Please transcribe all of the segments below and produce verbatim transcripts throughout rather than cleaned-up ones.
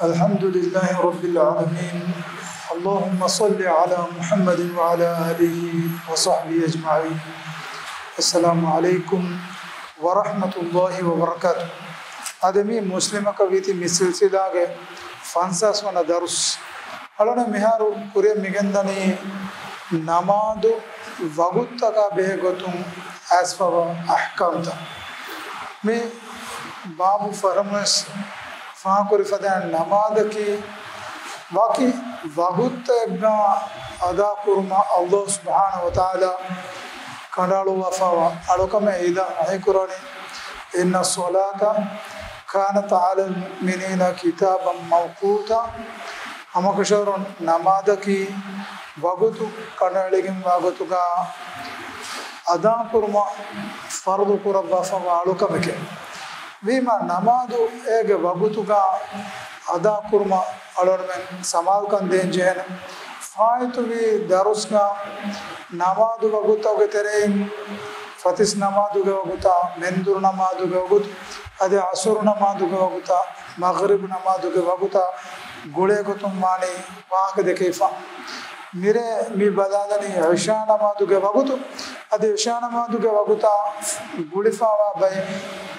الحمد لله رب العالمين. اللهم صل على محمد وعلى آله وصحبه أجمعين. السلام عليكم ورحمة الله وبركاته. އަދި މި މުސްލިމަކަށް ވީތީ މި ސިލްސިލާގެ ފަންސާސް ވަނަ ދަރުސް. އަޅުން މިހާރު ކުރިއަށް މިގެންދަނީ ނަމާދު ވަގުތުތަކާ ބެހޭ ގޮތުން އައިސްފަވާ އަޙްކާމްތައް. މި ބާބު ފަރަމުވެސް ފާހަގަކުރި ފަދައިން ނަމާދަކީ ވަކި ވަގުތުތަކެއްގަ އަދާކުރުމަށް ﷲ ސުބްޙާނަހޫ ވަތަޢާލާ ކަނޑައަޅުއްވާފަވާ އަޅުކަމެއް އިލާހު ވަޙީކުރަނީ، إن الصلاة كانت على المؤمنين كتابا موقوتا. ހަމަކަށަވަރުން ނަމާދަކީ ވަގުތު ކަނޑައެޅިގެންވާ ގޮތުގަ އަދާކުރުމަށް ފަރުޟު ކުރައްވާފަވާ އަޅުކަމެކޭ. ވީމާ ނަމާދު އޭގެ ވަގުތުގަ އަދާކުރުމަށް އަޅުގަނޑުމެން ސަމާލުކަން ދޭން ޖެހޭނެ. ފާއިތުވި ދަރުސްގަ ނަމާދު ވަގުތުގެ ތެރެއިން ފަތިސް ނަމާދުގެ ވަގުތާ، މެންދުރު ނަމާދުގެ ވަގުތު، އަދި ޢަޞުރު ނަމާދުގެ ވަގުތާ، މަޣްރިބު ނަމާދުގެ ވަގުތާ ގުޅޭ ގޮތުން ވާނީ ވާހަކަ ދެކެވިފަ. މިރޭ މި ބަލާލަނީ ޢިޝާ ނަމާދުގެ ވަގުތު. އަދި ޢިޝާ ނަމާދުގެ ވަގުތާ ގުޅިފަވާ ބައެއް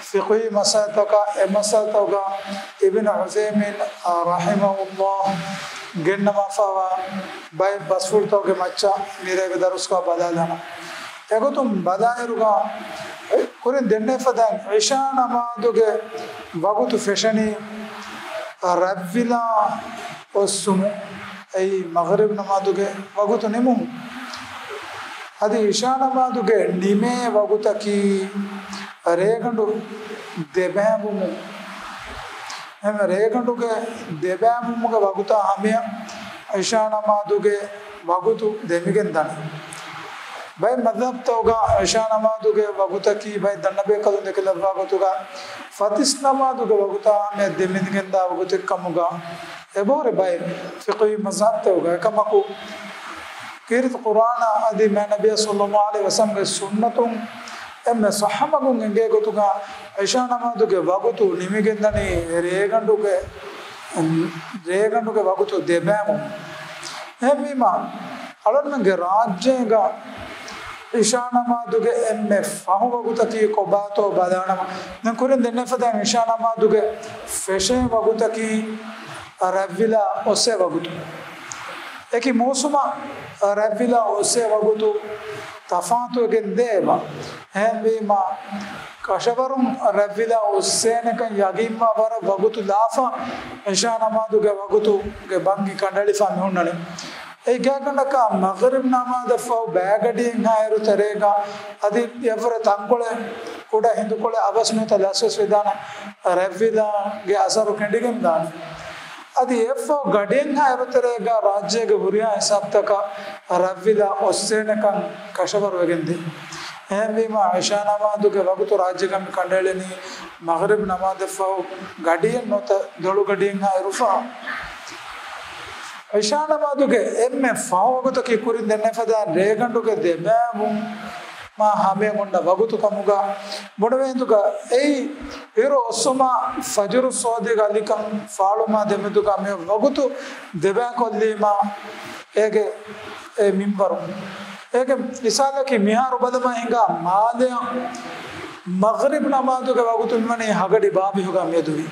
ފިޤުހީ މައްސަލަތަކާ، އެ މައްސަލަތަކުގަ އިބްނު ޢުޘައިމީން ރަޙިމަހުﷲ ގެންނަވާފަވާ ބައެއް ބަސްފުޅުތަކުގެ މައްޗަށް މިރޭގެ ދަރުސްގަ ބަލާލާނަން. އެގޮތުން ބަލާއިރުގަ، ކުރިން ދެންނެވި ފަދައިން ޢިޝާ ނަމާދުގެ ވަގުތު ފެށެނީ ރަތްވިލާ އޮއްސުމުން، އެއީ މަޣްރިބް ނަމާދުގެ ވަގުތު ނިމުމުން. އަދި ޢިޝާ ނަމާދުގެ ނިމޭ ވަގުތަކީ ރޭގަނޑު ދެބައިވުމުން. އެހެން ރޭގަނޑުގެ ދެބައިވުމުގެ ވަގުތާ ހަމަޔަށް ޢިޝާ ނަމާދުގެ ވަގުތު ދެމިގެން ދާނެ. ބައެއް މަޛްހަބްތަކުގަ ޢިޝާ ނަމާދުގެ ވަގުތަކީ ބައެއް ދަންނަ ބޭކަލުން ދެކިލައްވާ ގޮތުގަ ފަތިސް ނަމާދުގެ ވަގުތާ ހަމަޔަށް ދެމިގެންދާ ވަގުތެއް ކަމުގަ އެބަހުރި ބައެއް ފިޤުހީ މަޛްހަބްތަކުގަ. އެކަމަކު، ކީރިތި ޤުރްއާނާ އަދި މާތް ނަބިއްޔާ ޞައްލައްލާހު ޢަލައިހި ވަސައްލަމްގެ ސުންނަތުން އެންމެ ޞައްޙަ މަގުން އެނގޭ ގޮތުގަ ޢިޝާ ނަމާދުގެ ވަގުތު ނިމިގެންދަނީ ރޭގަނޑުގެ، ރޭގަނޑުގެ ވަގުތު ދެބައިވުމުން. އެހެންވީމާ، އަޅުންމެންގެ ރާއްޖޭގަ ޢިޝާ ނަމާދުގެ އެންމެ ފަހު ވަގުތަކީ ކޮބާތޯ ބަލާނަމަ، ދެން ކުރިން ދެންނެވި ފަދައިން ޢިޝާ ނަމާދުގެ ފެށޭ ވަގުތަކީ ރަތްވިލާ އޮއްސޭ ވަގުތު. އެކި މޫސުމަށް ރަތްވިލާ އޮއްސޭ ވަގުތު ތަފާތުވެގެން ދޭ އެބަ. އެހެންވީމާ، ކަށަވަރުން ރަތްވިލާ އޮއްސޭނެކަން ޔަގީންވާ ވަރަށް ވަގުތު ލާފަ، ޢިޝާ ނަމާދުގެ ވަގުތުގެ ބަންގި ކަނޑައެޅިފަ މިހުންނަނީ. އެއީ ގާތްގަނޑަކަށް މަޣްރިބް ނަމާދަށްފަހު ބައިގަޑިއެއްހާއިރު ތެރޭގަ އަދި އެއަށްވުރެ ތަންކޮޅެއް ކުޑަ ހިނދުކޮޅެއް އަވަސް ނުވަތަ ލަސްވެސް ވެދާނެ، ރަތްވިލާގެ އަސަރު ކެނޑިގެން ދާނެ. އަދި އެއަށްފަހު ގަޑިއެއްހާއިރު ތެރޭގަ ރާއްޖޭގެ ހުރިހާ ހިސާބުތަކަށް ރަތްވިލާ އޮއްސޭނެކަން ކަށަވަރުވެގެން ދޭ. އެހެންވީމާ، ޢިޝާ ނަމާދުގެ ވަގުތު ރާއްޖޭގަ މި ކަނޑައެޅެނީ މަޣްރިބް ނަމާދަށްފަހު ގަޑިއެއް ނުވަތަ ދޮޅުގަޑިއެއްހާއިރު ފަހު. ޢިޝާ ނަމާދުގެ އެންމެ ފަހު ވަގުތަކީ ކުރިން ދެންނެވި ފަދައިން ރޭގަނޑުގެ ދެބައިވުމާ ހަމަޔަށް އޮންނަ ވަގުތު ކަމުގަ ބުނެވޭ ހިނދުގަ އެއީ އިރު އޮއްސުމާ ފަޖުރު ޞާދިޤް އަލިކަން ފާޅުވުމާ ދެމެދުގަ މި ވަގުތު ދެބައިކޮށްލީމާ އޭގެ އެ މިންވަރު. އޭގެ މިސާލަކީ މިހާރު ބަލަމާ ހިނގާ މާލެއަށް މަޣްރިބް ނަމާދުގެ ވަގުތު މިވަނީ ހަގަޑި ބާވީހުގަ މެދުވި.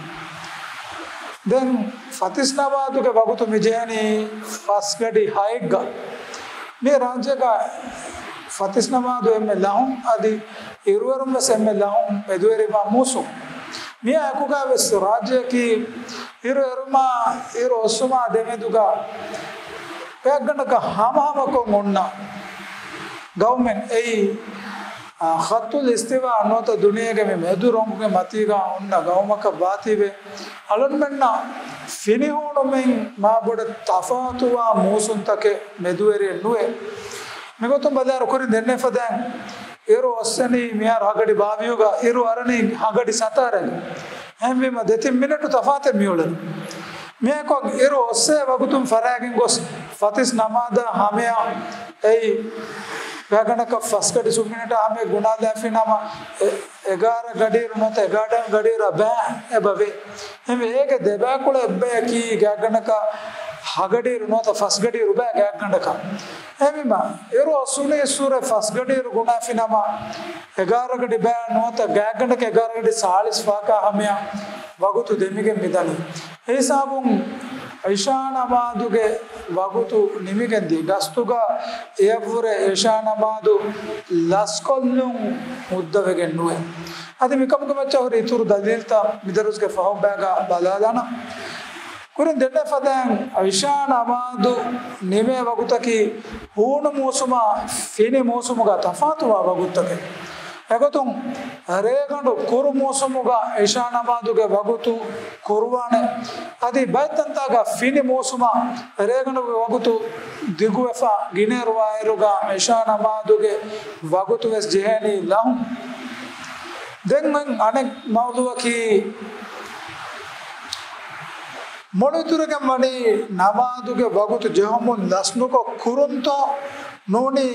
ދެން ފަތިސް ނަމާދުގެ ވަގުތު މިޖެހެނީ ފަސްގަޑި ހައެއްގަ. މި ރާއްޖޭގަ ފަތިސް ނަމާދު އެންމެ ލަހުން އަދި އިރުއެރުން ވެސް އެންމެ ލަހުން މެދުވެރިވާ މޫސުން. މިއާ އެކުގަ ވެސް ރާއްޖެއަކީ އިރު އެރުމާ އިރު އޮއްސުމާ ދެމެދުގަ ގާތްގަނޑަކަށް ހަމަހަމަކޮށް އޮންނަ ގައުމެއް. އެއީ، އާ، ޚައްޠުލް އިސްތިވާ ނުވަތަ ދުނިޔޭގެ މި މެދު ރޮނގުގެ މަތީގަ އޮންނަ ގައުމަކަށް ވާތީވެ، އަޅުންމެންނަށް ފިނިހޫނުމިން މާބޮޑަށް ތަފާތުވާ މޫސުންތަކެއް މެދުވެރިއެއް ނުވޭ. މިގޮތުން ބަލާއިރު ކުރިން ދެންނެވި ފަދައިން އިރު އޮއްސެނީ މިހާރު ހަގަޑި ބާވީހުގަ، އިރު އަރަނީ ހަގަޑި ސަތާރައިގަ. އެހެންވީމަ ދެތިން މިނެޓު ތަފާތެއް މިއުޅެނީ. މިއަކު އިރު އޮއްސޭ ވަގުތުން ފަރާގެން ގޮސް ފަތިސް ނަމާދާ ހަމަޔަށް އެއީ ގާތްގަނޑަކަށް ފަސް ގަޑި ސުންގިނެޓާ ހަމަޔަށް ގުނާލާފި ނަމަ، އެ، އެގާރަ ގަޑިއިރު ނުވަތަ އެގާރަ ގަޑިއިރަށް ބައި އެބަވޭ. އެހެންވެ، އޭގެ ދެބައިކުޅަ އެއްބަޔަކީ ގާތްގަނޑަކަށް ހަ ގަޑިއިރު ނުވަތަ ފަސް ގަޑިއިރު ބައި ގާތްގަނޑަކަށް. އެހެންވީމަ، އިރު އޮއްސުނީއްސުރެ ފަސް ގަޑިއިރު ގުނާފި ނަމަ، އެގާރަ ގަޑި ބައި ނުވަތަ ގާތްގަނޑަކަށް އެގާރަ ގަޑި ސާޅީސް ފަހަކާ ހަމަޔަށް ވަގުތު ދެމިގެން މިދަނީ. އެ ހިސާބުން އިޝާ ނަމާދުގެ ވަގުތު ނިމިގެން ދިޔަ. ގަސްތުގަ އެއަށްވުރެ އިޝާ ނަމާދު ލަސްކޮށްލުން ހުއްދަވެގެން ނުވޭ. އަދި މިކަމުގެ މައްޗަށް ހުރި އިތުރު ދަލީލްތައް މިދަރުސްގެ ފަހު ބައިގަ ބަލާލާނަން. ކުރިން ދެންނެވި ފަދައިން އިޝާ ނަމާދު ނިމޭ ވަގުތަކީ ހޫނު މޫސުމާ ފިނި މޫސުމުގަ ތަފާތުވާ ވަގުތުތަކެއް. އެގޮތުން ރޭގަނޑު ކުރު މޫސުމުގަ އިޝާ ނަމާދުގެ ވަގުތު ކުރުވާނެ. އަދި ބައެއް ތަންތާގަ ފިނި މޫސުމަށް ރޭގަނޑުގެ ވަގުތު ދިގުވެފަ ގިނައިރު ވާއިރުގަ އިޝާ ނަމާދުގެ ވަގުތު ވެސް ޖެހޭނީ ލަހުން. ދެން އަނެއް މައުޟޫއަކީ، މޮޅު އިތުރުވެގެން ވަނީ ނަމާދުގެ ވަގުތު ޖެހުމުން ލަސްނުކޮށް ކުރުންތޯ ނޫނީ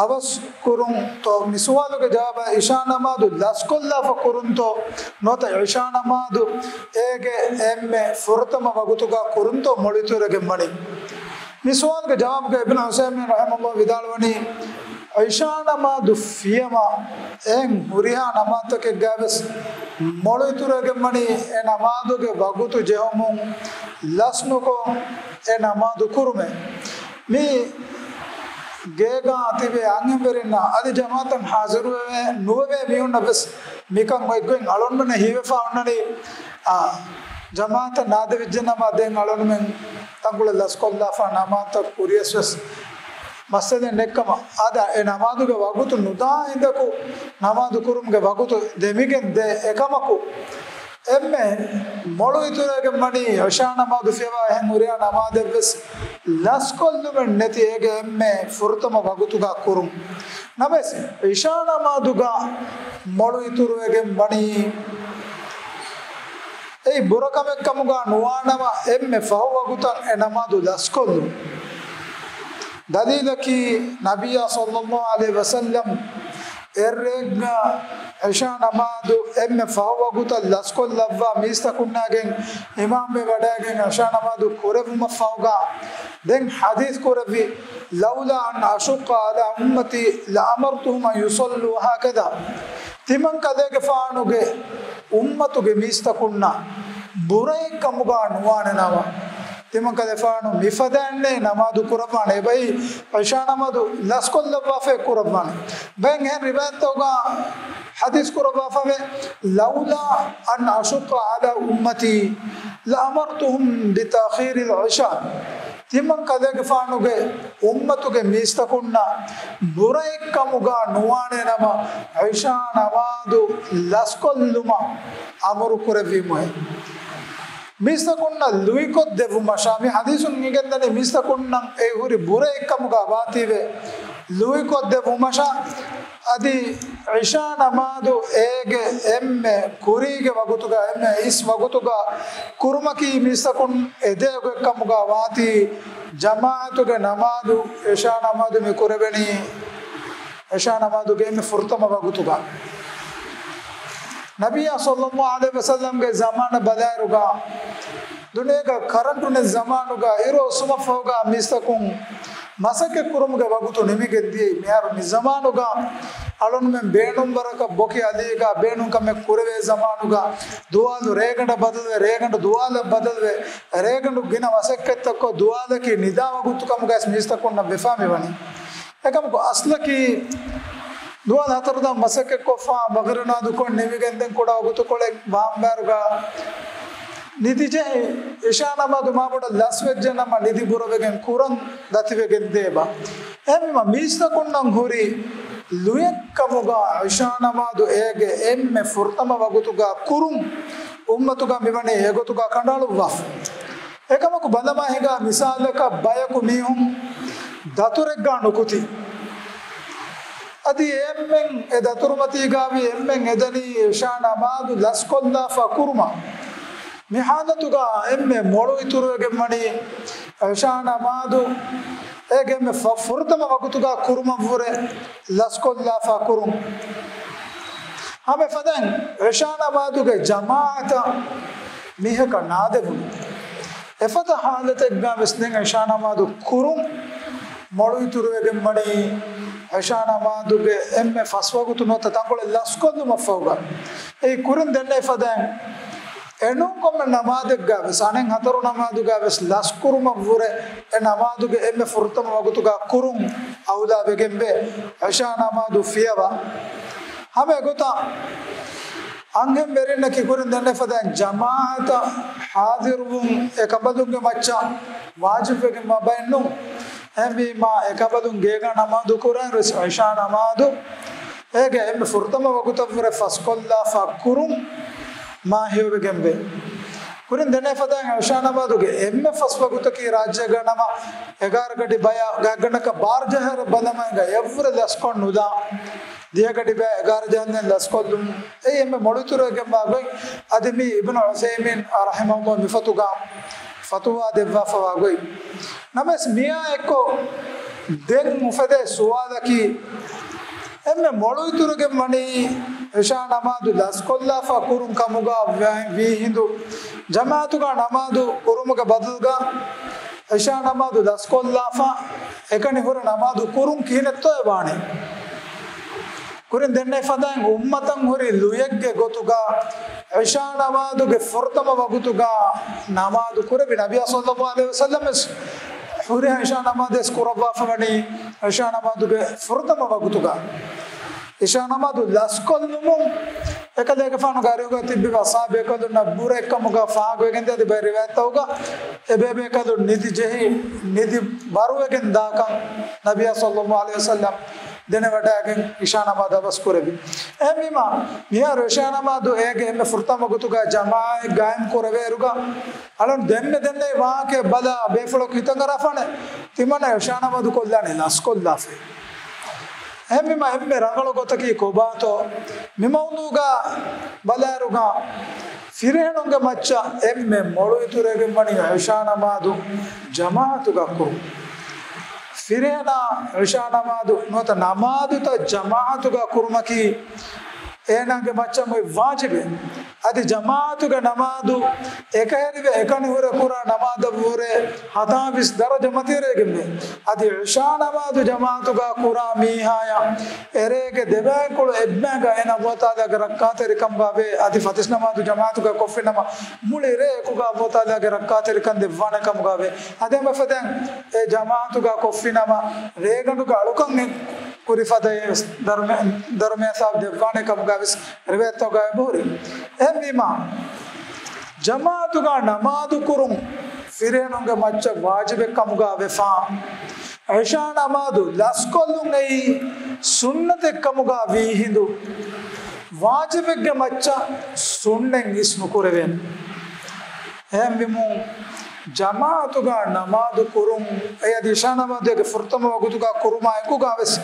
އަވަސް ކުރުންތޯ؟ މި ސުވާލުގެ ޖަވާބަށް އިޝާ ނަމާދު ލަސްކޮށްލާފަ ކުރުންތޯ ނުވަތަ އިޝާ ނަމާދު އޭގެ އެންމެ ފުރަތަމަ ވަގުތުގަ ކުރުންތޯ މޮޅު އިތުރުވެގެން ވަނީ؟ މި ސުވާލުގެ ޖަވާބުގަ އިބްނު ޢުސައިމީން ރަޙިމަހުﷲ ވިދާޅުވަނީ، އިޝާ ނަމާދު ފިޔަވާ އެހެން ހުރިހާ ނަމާދުތަކެއްގައިވެސް މޮޅު އިތުރުވެގެން ވަނީ އެ ނަމާދުގެ ވަގުތު ޖެހުމުން ލަސްނުކޮށް އެ ނަމާދު ކުރުމޭ. މި ގޭގަ ތިބޭ އަންހެންވެރިންނަށް އަދި ޖަމާޢަތަށް ޙާޟިރުވެވޭ ނުވެވޭ މީހުންނަށް ވެސް މިކަން އޮތްގޮތް އަޅުންމެންނަށް ހީވެފަ އޮންނަނީ، އާ، ޖަމާޢަތަށް ނާދެވިއްޖެ ނަމަ ދެން އަޅުންމެން ތަންކޮޅެއް ލަސްކޮށްލާފަ ނަމާދުތައް ކުރިޔަސް ވެސް މައްސަލައެއް ނެތްކަމަށް. އާދަ، އެ ނަމާދުގެ ވަގުތު ނުދާ ހިނދަކު ނަމާދު ކުރުމުގެ ވަގުތު ދެމިގެން ދޭ އެކަމަކު، އެންމެ މޮޅު އިތުރުވެގެން ވަނީ އިޝާ ނަމާދު ފިޔަވާ އެހެން ހުރިހާ ނަމާދެއްވެސް ލަސްކޮށްލުމެއް ނެތި އޭގެ އެންމެ ފުރަތަމަ ވަގުތުގަ ކުރުން. ނަމަވެސް، އިޝާ ނަމާދުގަ މޮޅު އިތުރުވެގެން ވަނީ އެއީ ބުރަކަމެއްކަމުގަ ނުވާނަމަ، އެންމެ ފަހު ވަގުތަށް އެ ނަމާދު ލަސްކޮށްލުން. ދަލީލަކީ، ނަބިއްޔާ ޞައްލައްލާހު ޢަލައިހި ވަސައްލަމް އެއްރެއެއްގަ އިޝާ ނަމާދު އެންމެ ފަހު ވަގުތަށް ލަސްކޮށްލައްވާ މީސްތަކުންނާގެން އިމާމްވެ ވަޑައިގެން އިޝާ ނަމާދު ކުރެއްވުމަށްފަހުގަ ދެން ޙަދީޘް ކުރެއްވި، "لولا أن أشق على أمتي لأمرتهم أن يصلوا هكذا." ތިމަން ކަލޭގެފާނުގެ އުއްމަތުގެ މީސްތަކުންނަށް ބުރައެއްކަމުގަ ނުވާނެ ނަމަ، ތިމަން ކަލޭފާނު މިފަދައިންނޭ ނަމާދު ކުރައްވާނެ. އެބައި އިޝާ ނަމާދު ލަސްކޮށްލައްވާފައި ކުރައްވާނެ. ބައެއް އެހެން ރިވާޔަތްތަކުގަ ޙަދީޘް ކުރައްވާފަވޭ، "لولا أن أشق على أمتي لأمرتهم بتأخير العشاء." ތިމަން ކަލޭގެފާނުގެ އުއްމަތުގެ މީސްތަކުންނަށް ބުރައެއްކަމުގަ ނުވާނެ ނަމަ، އިޝާ ނަމާދު ލަސްކޮށްލުމަށް އަމުރު ކުރެއްވީމުއޭ. މީސްތަކުންނަށް ލުއިކޮށް ދެއްވުމަށާ، މި ޙަދީޘުން އިނގެންދަނީ މީސްތަކުންނަށް އެ ހުރި ބުރައެއްކަމުގަ ވާތީވެ ލުއިކޮށް ދެއްވުމަށާ، އަދި އިޝާ ނަމާދު އޭގެ އެންމެ ކުރީގެ ވަގުތުގަ، އެންމެ އިސް ވަގުތުގަ ކުރުމަކީ މީސްތަކުން އެދޭ ގޮތްކަމުގަ ވާތީ، ޖަމާޢަތުގެ ނަމާދު، އިޝާ ނަމާދު މި ކުރެވެނީ، އިޝާ ނަމާދުގެ އެންމެ ފުރަތަމަ ވަގުތުގަ. ނަބިއްޔާ ޞައްލައްލާހު ޢަލައިހި ވަސައްލަމްގެ ޒަމާނަށް ބަލާއިރުގަ، ދުނިޔޭގަ ކަރަންޓު ނެތް ޒަމާނުގަ، އިރު އޮއްސުމަށްފަހުގަ މީސްތަކުން މަސައްކަތް ކުރުމުގެ ވަގުތު ނިމިގެން ދިޔައީ. މިހާރު މި ޒަމާނުގަ އަޅުންމެން ބޭނުން ވަރަކަށް ބޮކި އަލީގަ ބޭނުން ކަމެއް ކުރެވޭ ޒަމާނުގަ، ދުވާލު ރޭގަނޑަށް ބަދަލުވެ، ރޭގަނޑު ދުވާލަށް ބަދަލުވެ، ރޭގަނޑު ގިނަ މަސައްކަތްތައްކޮށް، ދުވާލަކީ ނިދާ ވަގުތު ކަމުގައި މީސްތަކުންނަށް ވެފާ މިވަނީ. އެކަމަކު އަސްލަކީ ދުވާލު ހަތަރު ދާން މަސައްކަތްކޮށްފަ، މަޣްރިބް ނަމާދު ކޮށް ނިމިގެން ދެން ކުޑަ ވަގުތުކޮޅެއް ވާންވާއިރުގަ ނިދިޖެހި، އިޝާ ނަމާދު މާބޮޑަށް ލަސްވެއްޖެ ނަމަ، ނިދި ބުރަވެގެން ކުރަން ދަތިވެގެން ދޭބަ. އެހެންވީމަ މީސްތަކުންނަށް ހުރި ލުޔެއްކަމުގަ އިޝާ ނަމާދު އޭގެ އެންމެ ފުރަތަމަ ވަގުތުގަ ކުރުން އުއްމަތުގަ މިވަނީ އެގޮތުގަ ކަނޑައަޅުއްވާފަ. އެކަމަކު ބަލަމާ ހިނގާ މިސާލަކަށް ބަޔަކު މީހުން ދަތުރެއްގަ ނުކުތި. އަދި އެންމެން އެ ދަތުރުމަތީގައި އެންމެން އެދަނީ އިޝާ ނަމާދު ލަސްކޮށްލާފަ ކުރުމަށް. މި ޙާލަތުގަ އެންމެ މޮޅު އިތުރުވެގެން ވަނީ ޢިޝާ ނަމާދު އޭގެ އެންމެ ފަ-، ފުރަތަމަ ވަގުތުގަ ކުރުމަށްވުރެ ލަސްކޮށްލާފަ ކުރުން. ހަމަ އެފަދައިން ޢިޝާ ނަމާދުގެ ޖަމާޢަތަށް މީހަކަށް ނާދެވުނު. އެފަދަ ޙާލަތެއްގަ ވެސް ދެން ޢިޝާ ނަމާދު ކުރުން މޮޅު އިތުރުވެގެން ވަނީ ޢިޝާ ނަމާދުގެ އެންމެ ފަސް ވަގުތު ނުވަތަ ތަންކޮޅެއް ލަސްކޮށްލުމަށްފަހުގަ. އެއީ ކުރިން ދެންނެވި ފަދައިން އެނޫން ކޮންމެ ނަމާދެއްގަ ވެސް، އަނެއް ހަތަރު ނަމާދުގަ ވެސް ލަސްކުރުމަށްވުރެ އެ ނަމާދުގެ އެންމެ ފުރަތަމަ ވަގުތުގަ ކުރުން އައުލާ ވެގެންވޭ ޢިޝާ ނަމާދު ފިޔަވާ. ހަމަ އެގޮތަށް އަންހެން ވެރިންނަކީ ކުރިން ދެންނެވި ފަދައިން ޖަމާޢަތަށް ޙާޟިރުވުން އެކަނބަލުންގެ މައްޗަށް ވާޖިބުވެގެންވާ ބައެއް ނޫން. އެހެންވީމާ އެކަނބަލުން ގޭގަ ނަމާދު ކުރާއިރު ވެސް ޢިޝާ ނަމާދު އޭގެ އެންމެ ފުރަތަމަ ވަގުތަށްވުރެ ފަސްކޮށްލާފަ ކުރުން މާ ހެޔޮވެގެންވޭ. ކުރިން ދެންނެވި ފަދައިން ޢިޝާ ނަމާދުގެ އެންމެ ފަސް ވަގުތަކީ ރާއްޖޭގަ ނަމަ އެގާރަ ގަޑި ބަޔަށް ގާތްގަނޑަކަށް ބާރަ ޖަހާއިރު ބަލަމާ އެނގޭ އެއަށްވުރެ ލަސްކޮށް ނުލާ، ދިހަ ގަޑި ބަޔަށް އެގާރަ ޖަހަންދެން ލަސްކޮށްލުން. އެއީ އެންމެ މޮޅު އިތުރުވެގެންވާ ގޮތް. އަދި މީ އިބްނު ޢުޘައިމީން ރަޙިމަހުﷲ މި ފޮތުގަ ފަތުވާ ދެއްވާފަވާ ގޮތް. ނަމަވެސް މިއާ އެއްކޮށް ދެން އުފެދޭ ސުވާލަކީ، އެންމެ މޮޅު އިތުރުވެގެން ވަނީ ޢިޝާ ނަމާދު ލަސްކޮށްލާފަ ކުރުން ކަމުގަ ވީ ހިނދު، ޖަމާޢަތުގަ ނަމާދު ކުރުމުގެ ބަދަލުގަ ޢިޝާ ނަމާދު ލަސްކޮށްލާފަ އެކަނި ހުރެ ނަމާދު ކުރުން ކިހިނެއްތޯއޭ ވާނީ؟ ކުރިން ދެންނެވި ފަދައިން އުއްމަތަށް ހުރި ލުޔެއްގެ ގޮތުގަ ޢިޝާ ނަމާދުގެ ފުރަތަމަ ވަގުތުގަ ނަމާދު ކުރެވި ނަބިއްޔާ ޞައްލައްލާހު ޢަލައިހި ވަސައްލަމަ ވެސް ހުރިހާ ޢިޝާ ނަމާދެއް ކުރައްވާފަ ވަނީ ޢިޝާ ނަމާދުގެ ފުރަތަމަ ވަގުތުގަ. ޢިޝާ ނަމާދު ލަސްކޮށްލުމުން އެކަލޭގެފާނުގެ އަރިހުގަ ތިއްބެވި އަޞްޙާބު ބޭކަލުންނަށް ބުރައެއް ކަމުގަ ފާހަގަވެގެންދިޔަ. އަދި ބައެއް ރިވާޔަތްތަކުގަ އެ ބޭބޭކަލުން ނިދި ޖެހި ނިދި ބަރުވެގެން ދާކަން ނަބިއްޔާ ޞައްލައްލާހު ޢަލައިހި ވަސައްލަމަ ދެނެވަޑައިގެން ޢިޝާ ނަމާދު އަވަސް ކުރެވި. އެހެންވީމާ، މިހާރު ޢިޝާ ނަމާދު އޭގެ އެންމެ ފުރަތަމަ ވަގުތުގަ ޖަމާޢަތް ގާއިމް ކުރެވޭއިރުގަ، އަޅުން ދެންމެ ދެންނެވި ވާހަކަ ބަލާ ބޭފުޅަކު ހިތަށް އަރާފާނެ. ތިމަންނަ ޢިޝާ ނަމާދު ކޮށްލާނީ ލަސްކޮށްލާފަ. އެހެންވީމާ، އެންމެ ރަނގަޅު ގޮތަކީ ކޮބާތޯ؟ މި މައުޟޫޢުގަ ބަލާއިރުގަ ފިރިހެނުންގެ މައްޗަށް އެންމެ މޮޅު އިތުރުވެގެން ވަނީ ޢިޝާ ނަމާދު ޖަމާޢަތުގަ ކުރުން. ފިރިހެނާ ޢިޝާ ނަމާދު ނުވަތަ ނަމާދުތައް ޖަމާޢަތުގަ ކުރުމަކީ އޭނާގެ މައްޗަށް އޮތް ވާޖިބެއް. އަދި ޖަމާޢަތުގެ ނަމާދު އެކަހެރިވެ އެކަނި ހުރެ ކުރާ ނަމާދަށްވުރެ ހަތާވީސް ދަރަޖަ މަތިވެރިވެގެންވޭ. އަދި ޢިޝާ ނަމާދު ޖަމާޢަތުގަ ކުރާ މީހާޔަށް އެރޭގެ ދެބައިކުޅަ އެއްބައިގަ އޭނަ ﷲ ތަޢާލާގެ ރައްކާތެރިކަމުގަ ވޭ. އަދި ފަތިސް ނަމާދު ޖަމާޢަތުގަ ކޮށްފިނަމަ މުޅި ރޭ އެކުގަ ﷲ ތަޢާލާގެ ރައްކާތެރިކަން ދެއްވާނެ ކަމުގަ ވޭ. އަދި އެފަދައިން އެ ޖަމާޢަތުގަ ކޮށްފިނަމަ ރޭގަނޑުގެ އަޅުކަން ކުރި ފަދައިން ވެސް ދަރުމަ، ދަރުމައިން ސަވާބު ދެއްވާނެ ކަމުގަ ވެސް ރިވާޔަތްތަކުގަ އެބަހުރި. އެހެންވީމާ، ޖަމާޢަތުގަ ނަމާދު ކުރުން ފިރިހެނުންގެ މައްޗަށް ވާޖިބެއް ކަމުގަ ވެފަ، ޢިޝާ ނަމާދު ލަސްކޮށްލުން އެއީ ސުންނަތެއް ކަމުގަ ވީ ހިނދު، ވާޖިބެއްގެ މައްޗަށް ސުންނަތް އިސް ނުކުރެވޭނެ. އެހެންވީމު، ޖަމާޢަތުގަ ނަމާދު ކުރުން، އެއަދި ޢިޝާ ނަމާދުގެ ފުރަތަމަ ވަގުތުގަ ކުރުމާ އެކުގަ ވެސް،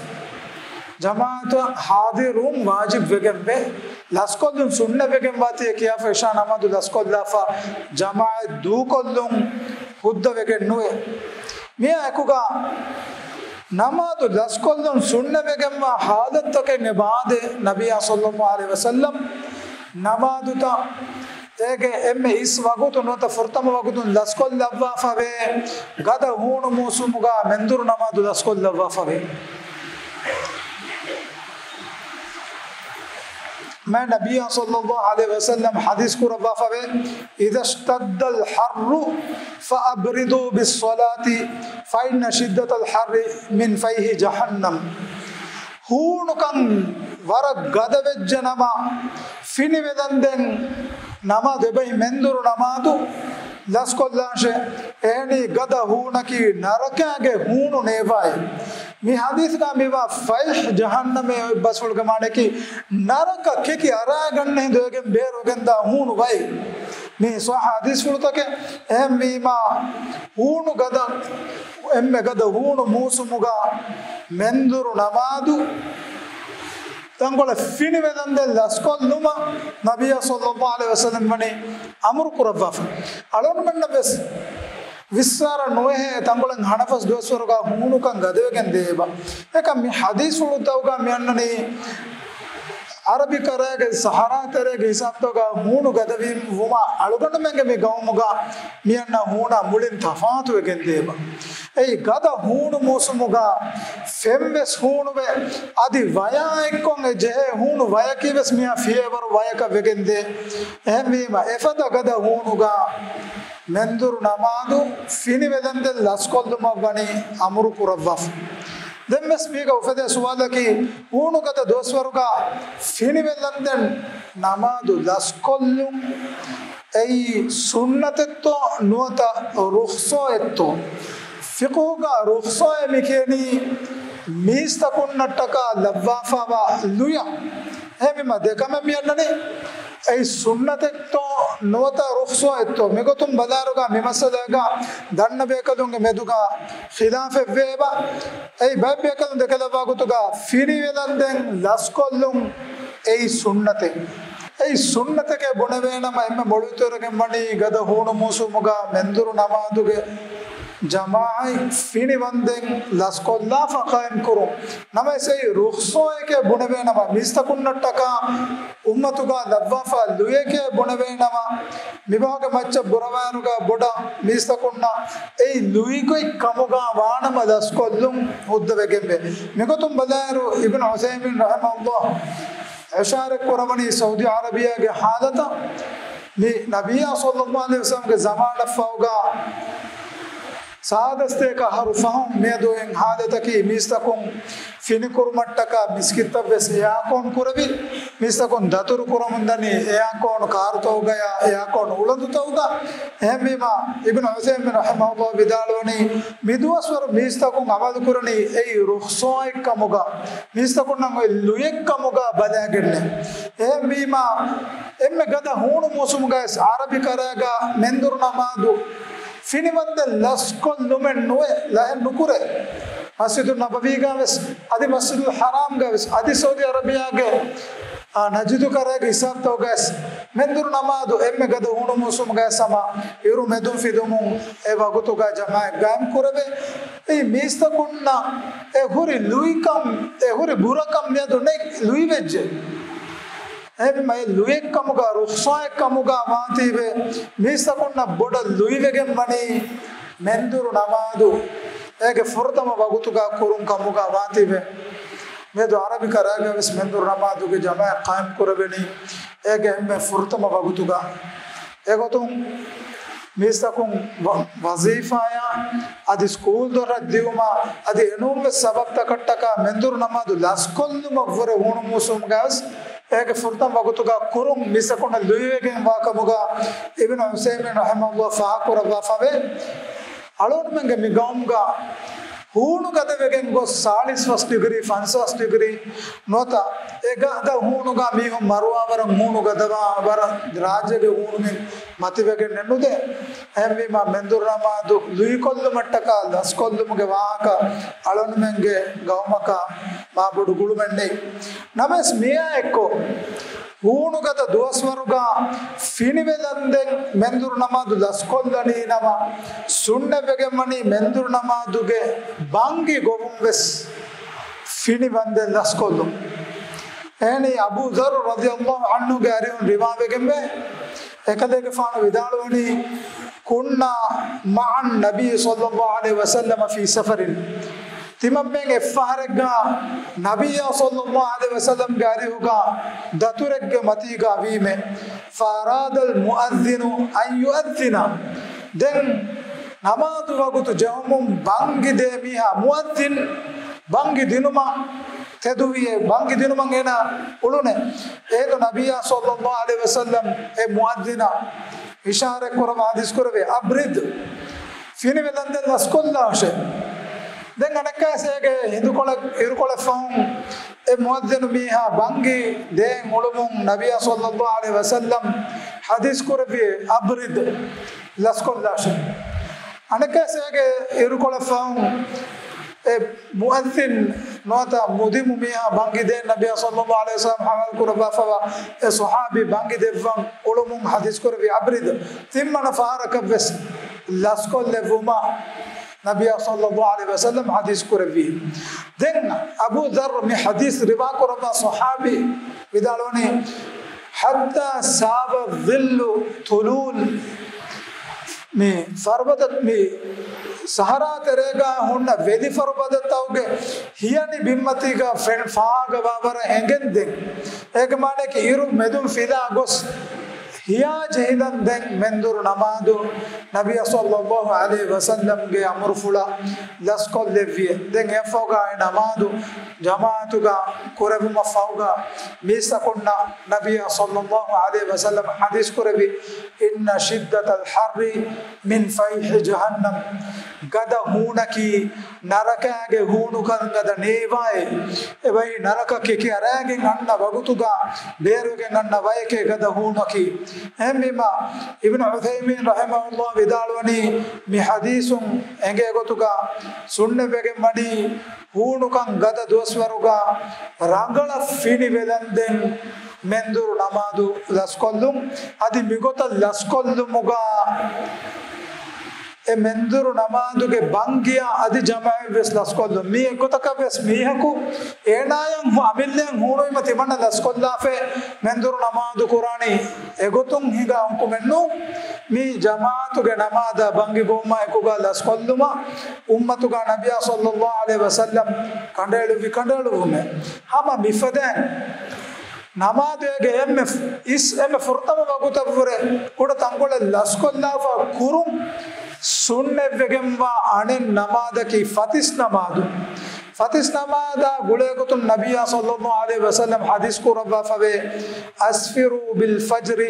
ޖަމާޢަތަށް ޙާޟިރުވުން ވާޖިބް ވެގެންވޭ. ލަސްކޮށްލުން ސުންނަތް ވެގެންވާތީ ކިޔާފަ ޢިޝާ ނަމާދު ލަސްކޮށްލާފަ، ޖަމާޢަތް ދޫކޮށްލުން ހުއްދަ ވެގެން ނުވޭ. މިއާ އެކުގަ ނަމާދު ލަސްކޮށްލުން ސުންނަތް ވެގެންވާ ޙާލަތްތަކެއް އެބައާދޭ، ނަބިއްޔާ ޞައްލައްލާހު ޢަލައިހި ވަސައްލަމް ނަމާދުތައް އޭގެ އެންމެ އިސް ވަގުތު ނުވަތަ ފުރަތަމަ ވަގުތުން ލަސްކޮށްލައްވާފަވޭ، ގަދަ ހޫނު މޫސުމުގަ މެންދުރު ނަމާދު ލަސްކޮށްލައްވާފަވޭ. މާތް ނަބިއްޔާ ޞައްލައްލާހު ޢަލައިހި ވަސައްލަމް ޙަދީޘް ކުރައްވާފަވޭ، إذا اشتد الحر فأبردوا بالصلاة فإن شدة الحر من فيح جهنم. ހޫނުކަން ވަރަށް ގަދަވެއްޖެ ނަމަ، ފިނިވެލަންދެން ނަމާދު އެބައި މެންދުރު ނަމާދު ލަސްކޮށްލާށޭ. އެހެނީ ގަދަ ހޫނަކީ ނަރަކާގެ ހޫނު ނޭވާއެއް. މި ޙަދީޘްގަ މިވާ ފައިޙް ޖަހަންނަމޭ އޮތް ބަސްފުޅުގެ މާނައަކީ، ނަރަކަ ކެކި އަރާގަންނަ ހިނދު އޭގެން ބޭރުގެންދާ ހޫނު ވައެއް. މީ ޞައްޙަ ޙަދީޘްފުޅުތަކެއް. އެހެންވީމާ، ހޫނު ގަދަ، އެންމެ ގަދަ ހޫނު މޫސުމުގަ މެންދުރު ނަމާދު ތަންކޮޅެއް ފިނިވެލަންދެން ލަސްކޮށްލުމަށް ނަބިއްޔާ ޞައްލައްލާހު ޢަލައިހި ވަސައްލަމް ވަނީ އަމުރު ކުރައްވާފަ. އަޅުގަނޑުމެންނަށް ވެސް ވިއްސާރަ ނުވެހޭ ތަންކޮޅެއް ހަނަފަސް ދުވަސްވަރުގަ ހޫނުކަން ގަދަވެގެން ދޭބަ. އެކަމް މި ޙަދީޘްފުޅުތަކުގަ މި އަންނަނީ ޢަރަބިކަރައިގެ ސަހަރާ ތެރޭގެ ހިސާބުތަކުގަ ހޫނު ގަދަވީމަ ވުމަށް އަޅުގަނޑުމެންގެ މި ގައުމުގަ މި އަންނަ ހޫނާ މުޅިން ތަފާތުވެގެން ދޭބަ. އެއީ ގަދަ ހޫނު މޫސުމުގަ ފެން ވެސް ހޫނުވެ، އަދި ވަޔާ އެއްކޮށް އެ ޖެހޭ ހޫނު ވަޔަކީ ވެސް މިހާ ފިޔަވަރު ވަޔަކަށް ވެގެން ދޭ. އެހެންވީމަ އެފަދަ ގަދަ ހޫނުގަ މެންދުރު ނަމާދު ފިނިވެލަންދެން ލަސްކޮށްލުމަށް ވަނީ އަމުރު ކުރައްވާފަ. ދެން ވެސް މީގަ އުފެދޭ ސުވާލަކީ، ހޫނުގަދަ ދުވަސްވަރުގަ ފިނިވެލަންދެން ނަމާދު ލަސްކޮށްލުން އެއީ ސުންނަތެއްތޯ ނުވަތަ ރުޚްޞާއެއްތޯ؟ ފިޤުހުގަ ރުޚްޞާއޭ މި ކިޔަނީ މީސްތަކުންނަށްޓަކާ ލައްވާފަވާ ލުޔަށް. އެހެންވީމަ ދެކަމެއް މި އަންނަނީ. އެއީ ސުންނަތެއްތޯ ނުވަތަ ރުޚްޞާއެއްތޯ؟ މިގޮތުން ބަލާއިރުގަ މި މައްސަލާގަ ދަންނަ ބޭކަލުންގެ މެދުގަ ޚިލާފެއް ވެއެބަ. އެއީ ބައެއް ބޭކަލުން ދެކެލައްވާ ގޮތުގަ ފިނިވެލަންދެން ލަސްކޮށްލުން އެއީ ސުންނަތެއް. އެއީ ސުންނަތެކޭ ބުނެވޭނަމަ، އެންމެ މޮޅުވިތުވެރިކަން ވަނީ ގަދަ ހޫނު މޫސުމުގަ މެންދުރު ނަމާދުގެ ޖަމާޢަތް ފިނިވަންދެން ލަސްކޮށްލާފަ ޤާއިމް ކުރުން. ނަމަވެސް އެއީ ރުޚްޞާއެކޭ ބުނެވޭނަމަ، މީސްތަކުންނަށްޓަކާ އުއްމަތުގަ ލައްވާފަ ލުޔެކޭ ބުނެވޭނަމަ، މިބަހުގެ މައްޗަށް ބުރަވާއިރުގަ ބޮޑަށް މީސްތަކުންނަށް އެއީ ލުއިގޮތް ކަމުގަ ވާނަމަ ލަސްކޮށްލުން ހުއްދަވެގެންވޭ. މިގޮތުން ބަލާއިރު، އިބްނު ޢުޘައިމީން ރަޙިމަހުﷲ އިޝާރަތް ކުރައްވަނީ ސައުދީ ޢަރަބިއްޔާގެ ޙާލަތަށް މި ނަބިއްޔާ ޞައްލައްލާހު ޢަލައިހި ވަސައްލަމްގެ ޒަމާނަށްފަހުގަ ސާދަސްތޭކަ އަހަރު ފަހުން މިއަދު އެއް ޙާލަތަކީ މީސްތަކުން ފިނިކުރުމަށްޓަކާ މިސްކިތްތައް ވެސް އެއާކޯން ކުރެވި، މީސްތަކުން ދަތުރު ކުރަމުންދަނީ އެއާކޯން ކާރުތަކުގަޔާ އެއާކޯން އުޅަނދުތަކުގަ. އެހެންވީމަ، އިބްނު ޢުޘައިމީން ރަޙިމަހުﷲ ވިދާޅުވަނީ، މިދުވަސްވަރު މީސްތަކުން ޢަމަލުކުރަނީ އެއީ ރުޚްޞާއެއްކަމުގަ، މީސްތަކުންނަށް އޮތް ލުޔެއްކަމުގަ ބަލާގެންނޭ. އެހެންވީމަ، އެންމެ ގަދަ ހޫނު މޫސުމުގަވެސް ޢަރަބިކަރައިގަ މެންދުރު ނަމާދު ފިނިވަންދެން ލަސްކޮށްލުމެއް ނުވެ، ލަހެއް ނުކުރޭ. މަސްޖިދުއް ނަބަވީގަވެސް، އަދި މަސްޖިދުލް ޙަރާމްގަވެސް، އަދި ސައުދީ ޢަރަބިއްޔާގެ، އާ، ނަޖްދު ކަރައިގެ ހިސާބުތަކުގަވެސް މެންދުރު ނަމާދު އެންމެ ގަދަ ހޫނު މޫސުމުގަވެސް ހަމަ އިރު މެދުން ފިލުމުން އެ ވަގުތުގަ ޖަމާޢަތް ޤާއިމް ކުރެވޭ. އެއީ މީސްތަކުންނަށް އެ ހުރި ލުއިކަން، އެ ހުރި ބުރަކަން މިއަދު ނެތް، ލުއިވެއްޖެ. އެހެންވީމަ އެ ލުޔެއްކަމުގަ، ރުޚްޞާއެއްކަމުގަ ވާތީވެ، މީސްތަކުންނަށް ބޮޑަށް ލުއިވެގެން ވަނީ މެންދުރު ނަމާދު އޭގެ ފުރަތަމަ ވަގުތުގަ ކުރުން ކަމުގަ ވާތީވެ. މިއަދު ޢަރަބި ކަރައިގަވެސް މެންދުރު ނަމާދުގެ ޖަމާޢަތް ޤާއިމް ކުރެވެނީ އޭގެ އެންމެ ފުރަތަމަ ވަގުތުގަ. އެގޮތުން މީސްތަކުން ވަ-، ވަޒީފާޔާ އަދި ސްކޫލް ދޮރަށް ދިއުމާ އަދި އެނޫންވެސް ސަބަބުތަކަށްޓަކާ މެންދުރު ނަމާދު ލަސްކޮށްލުމަށްވުރެ ހޫނު މޫސުމުގަވެސް އޭގެ ފުރަތަމަ ވަގުތުގަ ކުރުން މީސްތަކުންނަށް ލުއިވެގެން ވާކަމުގަ އިބްނު ޢުޘައިމީން ރަޙިމަހުﷲ ފާހަގަކުރައްވާފަވޭ. އަޅުގަނޑުމެންގެ މި ގައުމުގަ ހޫނު ގަދަވެގެން ގޮސް ސާޅީސް ފަސް ޑިގްރީ، ފަންސާސް ޑިގްރީ ނުވަތަ އެ ގަދަ ހޫނުގަ މީހުން މަރުވާވަރަށް ހޫނު ގަދަވާވަރަށް ރާއްޖޭގެ ހޫނުމިން މަތިވެގެން ނުދޭ. އެހެންވީމަ މެންދުރު ނަމާދު ލުއިކޮށްލުމަށްޓަކާ ލަސްކޮށްލުމުގެ ވާހަކަ އަޅުގަނޑުމެންގެ ގައުމަކަށް މާބޮޑު ގުޅުމެއް ނެތް. ނަމަވެސް މިއާ އެއްކޮށް ހޫނުގަދަ ދުވަސްވަރުގަ ފިނިވެލަންދެން މެންދުރު ނަމާދު ލަސްކޮށްލަނީ ނަމަ، ސުންނަތްވެގެންވަނީ މެންދުރު ނަމާދުގެ ބަންގި ގޮވުން ވެސް ފިނިވަންދެން ލަސްކޮށްލުން. އެހެނީ އަބޫ ޛައްރު ރަޟިޔަﷲ ޢަންހުގެ އަރިހުން ރިވާވެގެންވޭ. އެކަލޭގެފާނު ވިދާޅުވަނީ، كنا مع النبي صلى الله عليه وسلم في سفر. ތިމަންމެން އެއްފަހަރެއްގަ ނަބިއްޔާ ޞައްލައްލާހު ޢަލައިހި ވަސައްލަމްގެ އަރިހުގަ ދަތުރެއްގެ މަތީގަ ވީމެ. فأراد المؤذن أن يؤذن. ދެން ނަމާދު ވަގުތު ޖެހުމުން ބަންގި ދޭ މީހާ، މުއައްޒިން ބަންގި ދިނުމަށް ތެދުވިއޭ، ބަންގި ދިނުމަށް އޭނާ އުޅުނޭ. އޭރު ނަބިއްޔާ ޞައްލައްލާހު ޢަލައިހި ވަސައްލަމް އެ މުއައްޒިނަށް އިޝާރަތް ކުރަމުން ޙަދީޘް ކުރެވޭ، أبرد، ފިނިވެލަންދެން ލަސްކޮށްލާށޭ. ދެން އަނެއްކާވެސް އޭގެ ހިނދުކޮޅެއް އިރުކޮޅެއް ފަހުން އެ މުއައްޒިނު މީހާ ބަންގި ދޭން އުޅުމުން ނަބިއްޔާ ޞައްލައްލާހު ޢަލައިހި ވަސައްލަމް ޙަދީޘް ކުރެއްވި، أبرد، ލަސްކޮށްލާށޭ. އަނެއްކާވެސް އޭގެ އިރުކޮޅެއް ފަހުން އެ މުއައްޒިން ނުވަތަ މުދިމު މީހާ ބަންގި ދޭން ނަބިއްޔާ ޞައްލައްލާހު ޢަލައިހި ވަސައްލަމަ ޙަވާލު ކުރައްވާފަވާ އެ ޞަޙާބީ ބަންގި ދެއްވަން އުޅުމުން ޙަދީޘް ކުރެއްވި ޢަބްރިދު ތިންވަނަ ފަހަރަކަށް ވެސް ލަސްކޮށްލެއްވުމަށް ނަބިއްޔާ ޞައްލައްލާހު ޢަލައިހި ވަސައްލަމަ ޙަދީޘް ކުރެއްވި. ދެން އަބޫ ޛައްރު މި ޙަދީޘް ރިވާ ކުރައްވާ ޞަޙާބީ ވިދާޅުވަނީ، حتى ساوى الظل الطلول، މި ފަރުބަދަ، މި ސަހަރާ ތެރޭގަ ހުންނަ ވެލި ފަރުބަދަތަކުގެ ހިޔަނި ބިންމަތީގަ ފެން ފާހަގަވާވަރަށް އެނގެންދެން. އޭގެ މާނައަކީ އިރު މެދުން ފިލާ ގޮސް ހިޔާ ޖެހިލަންދެން މެންދުރު ނަމާދު ނަބިއްޔާ ޞައްލައްލާހު ޢަލައިހި ވަސައްލަމްގެ އަމުރުފުޅަށް ލަސްކޮށްލެއްވިއެ. ދެން އެއަށްފަހުގަ އެ ނަމާދު ޖަމާޢަތުގަ ކުރެވުމަށްފަހުގަ މީސްތަކުންނަށް ނަބިއްޔާ ޞައްލައްލާހު ޢަލައިހި ވަސައްލަމަ ޙަދީޘް ކުރެއްވި، إن شدة الحر من فيح جهنم، ގަދަ ހޫނަކީ ނަރަކާގެ ހޫނުކަން ގަދަ ނޭވާއެއް. އެ ވައި ނަރަކަ ކެކި އަރާގެން އަންނަ ވަގުތުގަ ބޭރުވެގެން އަންނަ ވަޔެކޭ ގަދަ ހޫނަކީ. އެހެންވީމަ، އިބްނު ޢުޘައިމީން ރަޙިމަހުﷲ ވިދާޅުވަނީ، މި ޙަދީޘުން އެނގޭ ގޮތުގަ ސުންނަތްވެގެން ވަނީ، ހޫނުކަން ގަދަ ދުވަސްވަރުގަ ރަނގަޅަށް ފިނިވެލަންދެން މެންދުރު ނަމާދު ލަސްކޮށްލުން. އަދި މިގޮތަށް ލަސްކޮށްލުމުގަ އެ މެންދުރު ނަމާދުގެ ބަންގިޔާ އަދި ޖަމާޢަތްވެސް ލަސްކޮށްލުން. މީ އެއްގޮތަކަށްވެސް މީހަކު އޭނާޔަށް ހު-، އަމިއްލައަށް ހޫނުވީމަ ތިމަންނަ ލަސްކޮށްލާފައި މެންދުރު ނަމާދު ކުރާނީ އެގޮތުން ހިނގާ ހުކުމެއްނޫން. މީ ޖަމާޢަތުގެ ނަމާދާ ބަންގި ގޮވުމާ އެކުގަ ލަސްކޮށްލުމަށް އުއްމަތުގަ ނަބިއްޔާ ޞައްލައްލާހު ޢަލައިހި ވަސައްލަމް ކަނޑައެޅުއްވި ކަނޑައެޅުއްވުމެއް. ހަމަ މިފަދައިން ނަމާދުގެ އެންމެ އިސް އެންމެ ފުރަތަމަ ވަގުތަށްވުރެ ކުޑަ ތަންކޮޅެއް ލަސްކޮށްލާފަ ކުރުން ސުންނަތްވެގެންވާ އަނެއް ނަމާދަކީ ފަތިސް ނަމާދު. ފަތިސް ނަމާދާ ގުޅޭގޮތުން ނަބިއްޔާ ޞައްލައްލާހު ޢަލައިހި ވަސައްލަމް ޙަދީޘް ކުރައްވާފަވޭ، أسفروا بالفجر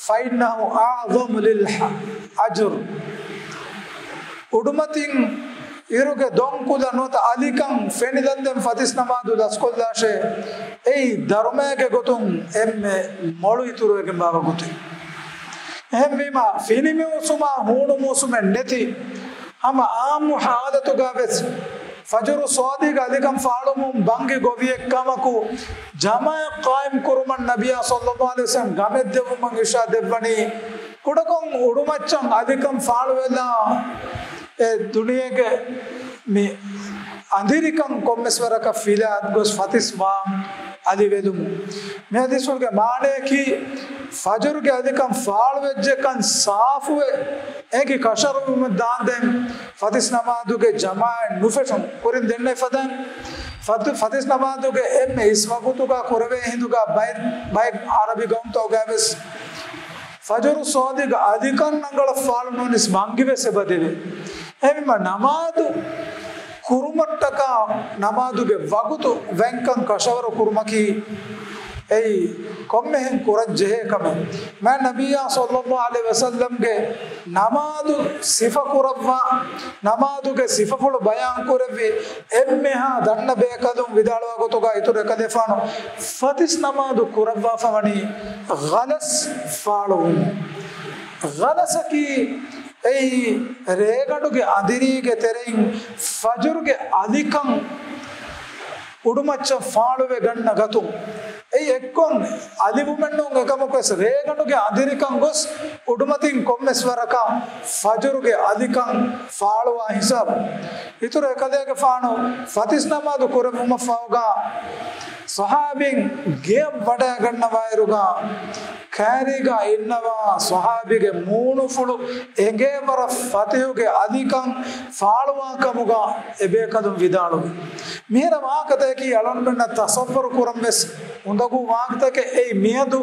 فإنه أعظم للأجر. އުޑުމަތިން އިރުގެ ދޮންކުލަ ނުވަތަ އަލިކަން ފެނިލަންދެން ފަތިސް ނަމާދު ލަސްކޮށްލާށޭ. އެއީ ދަރުމައިގެ ގޮތުން އެންމެ މޮޅު އިތުރުވެގެންވާ ވަގުތެއް. އެހެންވީމަ، ފިނި މޫސުމާ ހޫނު މޫސުމެއް ނެތި ހަމަ އާއްމު ޙާލަތުގަ ވެސް ފަޖުރު ޞާދިޤް އަލިކަން ފާޅުވުމުން ބަންގި ގޮވިއެއްކަމަކު، ޖަމާޢަތް ޤާއިމް ކުރުމަށް ނަބިއްޔާ ޞައްލައްލާހު ޢަލައިހި ވަސައްލަމް ގަމެއް ދެއްވުމަށް އިރުޝާދު ދެއްވަނީ. ކުޑަކޮށް އުޑުމައްޗަށް އަލިކަން ފާޅުވެލާ، އެ ދުނިޔޭގެ މި އަނދިރިކަން ކޮންމެސް ވަރަކަށް ފިލާ ގޮސް ފަތިސް ވާން އަލިވެލުމުން. މި ޙަދީޘުގެ މާނައަކީ، ފަޖުރުގެ އަލިކަން ފާޅުވެއްޖެކަން ސާފުވެ އެނގި ކަށަވަރުވުމަށް ދާންދެން ފަތިސް ނަމާދުގެ ޖަމާޢަތް ނުފެށުން. ކުރިން ދެންނެވި ފަދައިން ފަތު-، ފަތިސް ނަމާދުގެ އެންމެ އިސް ވަގުތުގަ ކުރެވޭ ހިނދުގަ ބައެއް، ބައެއް ޢަރަބި ޤައުމުތަކުގަ ވެސް ފަޖުރު ޞާދިޤް އަލިކަން ރަނގަޅަށް ފާޅުނުވަނިސް ބަންގިވެސް އެބަދެވޭ. އެހެންވީމަ ނަމާދު ކުރުމަށްޓަކާ ނަމާދުގެ ވަގުތު ވެންކަން ކަށަވަރު ކުރުމަކީ އެއީ ކޮންމެހެން ކުރަން ޖެހޭ ކަމެއް. މާތް ނަބިއްޔާ ޞައްލައްލާހު ޢަލައިހި ވަސައްލަމްގެ ނަމާދު ސިފަ ކުރައްވާ، ނަމާދުގެ ސިފަފުޅު ބަޔާން ކުރެއްވި އެންމެހާ ދަންނަ ބޭކަލުން ވިދާޅުވާ ގޮތުގަ އިތުރު އެކަލޭފާނު ފަތިސް ނަމާދު ކުރައްވާފަ ވަނީ ޣަލަސް ފާޅުވުމުން. ޣަލަސަކީ އެއީ ރޭގަނޑުގެ އަނދިރީގެ ތެރެއިން ފަޖުރުގެ އަލިކަން އުޑުމައްޗަށް ފާޅުވެ ގަންނަ ގަތުން. އެއީ އެއްކޮށް އަލިވުމެއްނޫން، އެކަމަކުވެސް ރޭގަނޑުގެ އަނދިރިކަން ގޮސް އުޑުމަތިން ކޮންމެސް ވަރަކަށް ފަޖުރުގެ އަލިކަން ފާޅުވާ ހިސާބު. އިތުރު އެކަލޭގެފާނު ފަތިސް ނަމާދު ކުރެއްވުމަށްފަހުގަ ޞަޙާބީން ގެޔަށް ވަޑައިގަންނަވާއިރުގަ ކާރީގަ އިންނަވާ ޞަޙާބީގެ މޫނުފުޅު އެނގޭ ވަރަށް ފަތިހުގެ އަލިކަން ފާޅުވާ ކަމުގަ އެބޭކަލުން ވިދާޅުވި. މިހިރަ ވާހަކަތަކަކީ އަޅުންމެންނަށް ތަޞައްވަރު ކުރަން ވެސް އުނދަގޫ ވާހަކަތަކެއް. އެއީ މިއަދު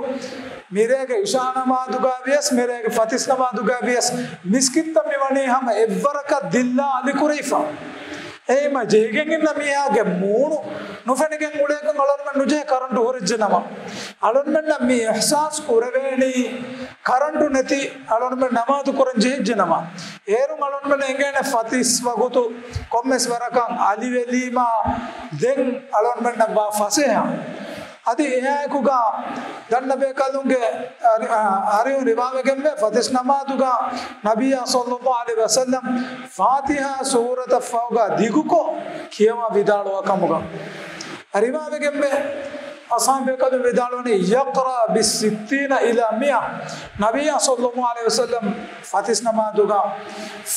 މިރޭގެ އިޝާ ނަމާދުގަ ވިޔަސް، މިރޭގެ ފަތިސް ނަމާދުގަ ވިޔަސް، މިސްކިތްތައް މިވަނީ ހަމަ އެއްވަރަކަށް ދިއްލާ އަލިކުރެވިފަ. އެހެންވީމަ ޖެހިގެން އިންނަ މީހާގެ މޫނު ނުފެނިގެން އުޅޭކަން އަޅުންމެން ނުޖެހޭ ކަރަންޓު ހުރެއްޖެ ނަމަ. އަޅުންމެންނަށް މި އިޙްސާސް ކުރެވޭނީ ކަރަންޓު ނެތި އަޅުންމެން ނަމާދު ކުރަން ޖެހިއްޖެ ނަމަ. އޭރުން އަޅުންމެން އެނގޭނެ ފަތިސް ވަގުތު ކޮންމެސް ވަރަކަށް އަލިވެލީމާ ދެން އަޅުންމެންނަށް ވާ ފަސޭހަ. އަދި އެއާއެކުގަ ދަންނަ ބޭކަލުންގެ އަރި-، އަ-، އަރިހުން ރިވާވެގެންވޭ، ފަތިސް ނަމާދުގަ ނަބިއްޔާ ޞައްލައްލާހު ޢަލައިހި ވަސައްލަމް ފާތިޙާ ސޫރަތަށް ފަހުގަ ދިގުކޮށް ކިޔަވާ ވިދާޅުވާ ކަމުގަ ރިވާވެގެންވޭ. އަޞްޙާބު ބޭކަލުން ވިދާޅުވަނީ، "يقرأ بالستين إلى المائة." ނަބިއްޔާ ޞައްލައްލާހު ޢަލައިހި ވަސައްލަމް ފަތިސް ނަމާދުގަ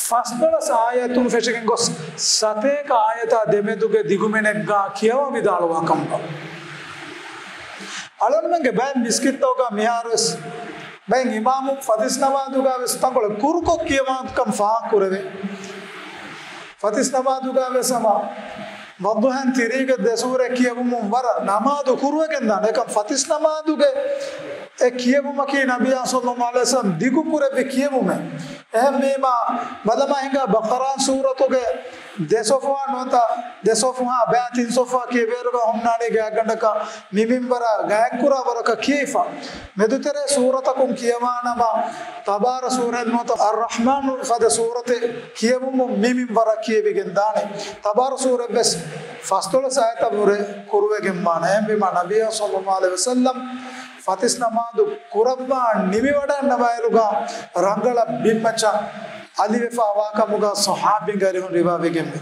ފަސްދޮޅަސް އާޔަތުން ފެށިގެން ގޮސް، ސަތޭކަ އާޔަތާ ދެމެދުގެ ދިގުމިނެއްގަ ކިޔަވާ ވިދާޅުވާ ކަމުގަ. އަޅުގަނޑުމެންގެ ބައެއް މިސްކިތްތަކުގަ މިހާރުވެސް ބައެއް އިމާމުން ފަތިސް ނަމާދުގަ ވެސް ތަންކޮޅެއް ކުރުކޮށް ކިޔަވާކަން ފާހަގަކުރެވޭ. ފަތިސް ނަމާދުގަ ވެސް ހަމަ ވައްޟުޙާ ތިރީގެ ދެ ސޫރަ ކިޔެވުމުން ވަރަށް ނަމާދު ކުރުވެގެން ދާނެ. އެކަމް ފަތިސް ނަމާދުގެ އެ ކިޔެވުމަކީ ނަބިއްޔާ ޞައްލައްލާހު ޢަލައިހި ވަސައްލަމް ދިގު ކުރެއްވި ކިޔެވުމެއް. އެހެންވީމަ، ބަލަމާ ހިނގާ ބަޤަރާ ސޫރަތުގެ ދެ ޞަފްޙާ ނުވަތަ ދެ ޞަފްޙާ ބައި ތިން ޞަފްޙާ ކިޔެވޭއިރުގަ ހުންނާނީ ގާތްގަނޑަކަށް މި މިންވަރަށް ގާތްކުރާ ވަރަކަށް ކިޔައިފަ. މެދުތެރޭ ސޫރަތަކުން ކިޔަވާނަމަ، ތަބާރަ ސޫރައެއް ނުވަތަ އައްރަޙްމާނު ފަދަ ސޫރަތެއް ކިޔެވުމުން މި މިންވަރަށް ކިޔެވިގެން ދާނެ. ތަބާރަ ސޫރަތް ވެސް ފަސްދޮޅަސް އާޔަތަށްވުރެ ކުރުވެގެންވާނެ. އެހެންވީމަ، ނަބިއްޔާ ޞައްލައްލާހު ޢަލައިހި ވަސައްލަމް ފަތިސް ނަމާދު ކުރައްވާ ނިމިވަޑައިގަންނަވާއިރުގަ ރަނގަޅަށް ބިންމައްޗަށް އަލިވެފަ ވާކަމުގަ ޞަޙާބީންގެ އަރިހުން ރިވާވެގެންވޭ.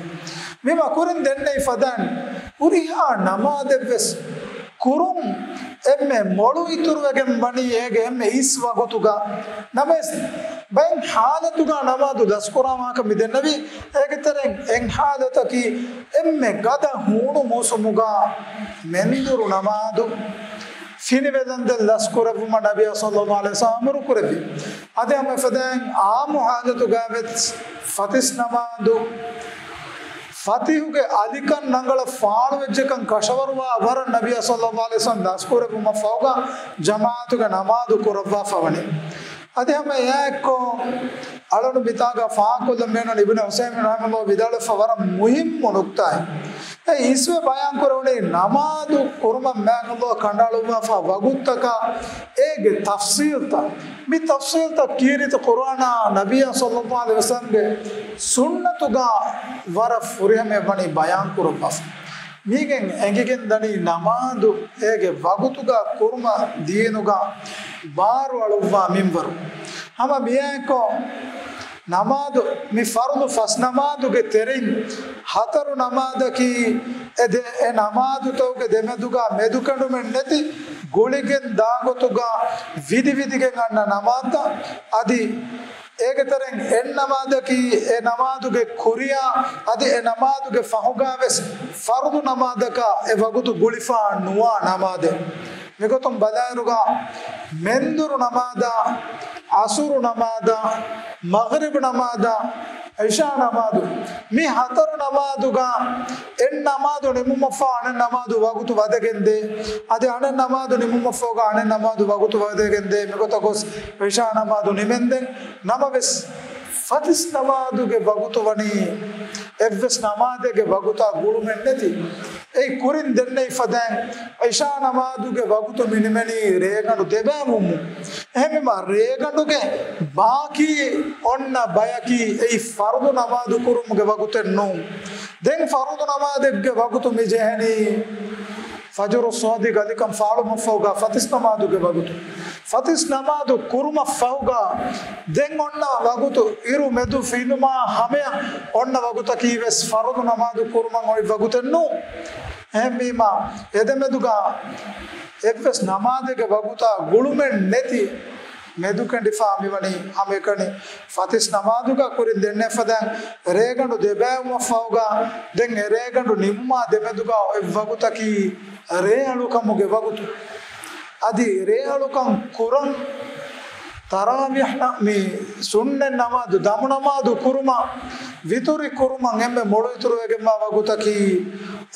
ވީމަ ކުރިން ދެންނެވި ފަދައިން ހުރިހާ ނަމާދެއްވެސް ކުރުން އެންމެ މޮޅު އިތުރުވެގެން ވަނީ އޭގެ އެންމެ އިސް ވަގުތުގަ. ނަމަވެސް، ބައެއް ޙާލަތުގަ ނަމާދު ލަސްކުރާ ވާހަކަ މި ދެންނެވީ. އޭގެ ތެރެއިން އެއް ޙާލަތަކީ އެންމެ ގަދަ ހޫނު މޫސުމުގަ މެންދުރު ނަމާދު ފިނިވެލަންދެން ލަސްކުރެއްވުމަށް ނަބިއްޔާ ޞައްލައްލާހު ޢަލައިހި ވަސައްލަމް އަމުރު ކުރެއްވި. އަދި ހަމަ އެފަދައިން ޢާއްމު ޙާލަތުގަ ވެސް ފަތިސް ނަމާދު ފަތިޙުގެ އަލިކަން ރަނގަޅަށް ފާޅުވެއްޖެކަން ކަށަވަރުވާ ވަރަށް ނަބިއްޔާ ޞައްލައްލާހު ޢަލައިހި ވަސައްލަމް ލަސްކުރެއްވުމަށްފަހުގަ ޖަމާޢަތުގެ ނަމާދު ކުރައްވާފަ ވަނީ. އަދި ހަމަ އެއާއެއްކޮށް، އަޅުގަނޑު މިތާގަ ފާހަގަކޮށްލަން މިއަންނަނީ އިބްނު ޢުސައިމީން ރަޙިމަހުﷲ ވިދާޅުވެފަ ވަރަށް މުހިއްމު ނުކްތާއެއް. އެ އިސްވެ ބަޔާންކުރެވުނީ ނަމާދު ކުރުމަށް މާތް ﷲ ކަނޑައަޅުއްވާފަ ވަގުތުތަކާ އޭގެ ތަފްޞީލްތައް. މި ތަފްޞީލްތައް ކީރިތި ޤުރުއާނާ ނަބިއްޔާ ޞައްލައްލާހު ޢަލައިހި ވަސައްލަމްގެ ސުންނަތުގަ ވަރަށް ފުރިހަމަޔަށް ވަނީ ބަޔާންކުރައްވާފަ. މީގެން އެނގިގެން ދަނީ ނަމާދު އޭގެ ވަގުތުގަ ކުރުމަށް ދީނުގަ ބާރު އަޅުއްވާ މިންވަރު. ހަމަ މިއާއެކު ނަމާދު، މި ފަރުޟު ފަސް ނަމާދުގެ ތެރެއިން ހަތަރު ނަމާދަކީ އެ ދެ-، އެ ނަމާދުތަކުގެ ދެމެދުގަ މެދުކެނޑުމެއް ނެތި ގުޅިގެން ދާގޮތުގަ ވިދިވިދިގެން އަންނަ ނަމާދުތައް. އަދި އޭގެ ތެރެއިން އެއް ނަމާދަކީ އެ ނަމާދުގެ ކުރިޔާ އަދި އެ ނަމާދުގެ ފަހުގަވެސް ފަރުޟު ނަމާދަކާ އެ ވަގުތު ގުޅިފަ ނުވާ ނަމާދެއް. މިގޮތުން ބަލާއިރުގަ މެންދުރު ނަމާދާ، ޢަޞުރު ނަމާދާ، މަޣްރިބް ނަމާދާ، ޢިޝާ ނަމާދު، މި ހަތަރު ނަމާދުގަ އެއް ނަމާދު ނިމުމަށްފަހު އަނެއް ނަމާދު ވަގުތު ވަދެގެންދޭ. އަދި އަނެއް ނަމާދު ނިމުމަށްފަހުގަ އަނެއް ނަމާދު ވަގުތު ވަދެގެންދޭ. މިގޮތަށް ގޮސް ޢިޝާ ނަމާދު ނިމެންދެން. ނަމަވެސް، ފަތިސް ނަމާދުގެ ވަގުތު ވަނީ އެއްވެސް ނަމާދެއްގެ ވަގުތާ ގުޅުމެއް ނެތި. އެއީ ކުރިން ދެންނެވި ފަދައިން ޢިޝާ ނަމާދުގެ ވަގުތު މި ނިމެނީ ރޭގަނޑު ދެބައިވުމުން. އެހެންވީމަ، ރޭގަނޑުގެ ބާކީ އޮންނަ ބަޔަކީ އެއީ ފަރުޟު ނަމާދު ކުރުމުގެ ވަގުތެއް ނޫން. ދެން ފަރުޟު ނަމާދެއްގެ ވަގުތު މި ޖެހެނީ ފަޖުރު ޞާދިޤް އަލިކަން ފާޅުމަށްފަހުގަ ފަތިސް ނަމާދުގެ ވަގުތު. ފަތިސް ނަމާދު ކުރުމަށްފަހުގަ ދެން އޮންނަ ވަގުތު، އިރު މެދު ފިނުމާ ހަމަޔަށް އޮންނަ ވަގުތަކީ ވެސް ފަރުޟު ނަމާދު ކުރުމަށް އޮތް ވަގުތެއް ނޫން. އެހެންވީމަ، އެދެމެދުގަ އެއްވެސް ނަމާދެއްގެ ވަގުތާ ގުޅުމެއް ނެތި މެދުކެނޑިފަ މިވަނީ ހަމައެކަނި ފަތިސް ނަމާދުގަ ކުރިން ދެންނެވި ފަދައިން ރޭގަނޑު ދެބައިވުމަށްފަހުގަ ދެން އެ ރޭގަނޑު ނިމުމާ ދެމެދުގަ އޮތް ވަގުތަކީ ރޭއަޅުކަމުގެ ވަގުތު. އަދި ރޭއަޅުކަން ކުރަން ތަރާވީޙް ނަ-، މި ސުންނަތް ނަމާދު، ދަމު ނަމާދު ކުރުމަށް، ވިތުރި ކުރުމަށް އެންމެ މޮޅު އިތުރުވެގެންވާ ވަގުތަކީ